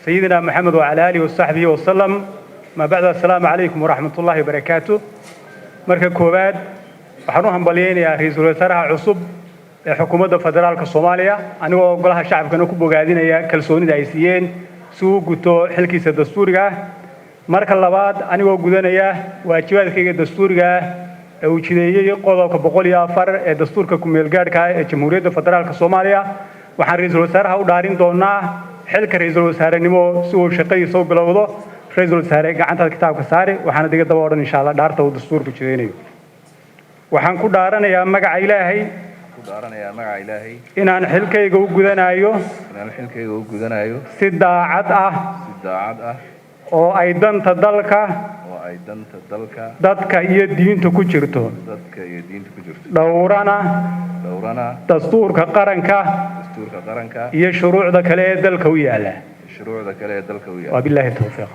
سيدنا محمد وعلى آله وصحبه وسلم. ما بعد، السلام عليكم ورحمة الله وبركاته. Marka koowaad, waxaan u hambalyaynayaa ra-iisul wasaaraha cusub ee Xukuumadda Federaalka Soomaaliya, anigoo Golaha Shacabkana ku bogaadinaya kalsoonida ay siiyeen si uu guto xilkiisa dastuuriga ah. Marka labaad, anigoo gudanaya waajibaadkayga dastuuriga ah ee uu jideeyey qodobka 104 ee dastuurka ku-meelgaadhka ah ee Jamhuuriyadda Federaalka Soomaaliya, waxaan ra-iisul wasaaraha u dhaarin doonaa xilka ra-iisul wasaarenimo si uu shaqadiisa u bilowdo. Ra-iisul wasaare, gacantaad kitaabka saari, waxaana diga daba odhan, insha Allah, dhaarta uu dastuurku jideynayo. Waxaan ku dhaaranayaa magaca Ilaahay Ku dhaaranayaa magaca Ilaahay inaan xilkayga u gudanayo inaan xilkayga u gudanayo si daacad ah si daacad ah oo ay danta dalka, oo ay danta dalka, dadka iyo diinta ku jirto, dadka iyo diinta ku jirto, dhowrana dhowrana dastuurka qaranka dastuurka qaranka iyo shuruucda kale ee dalka u yaalla. Shuruucda kale ee dalka u yaalla. Wabilaahi towfiiq.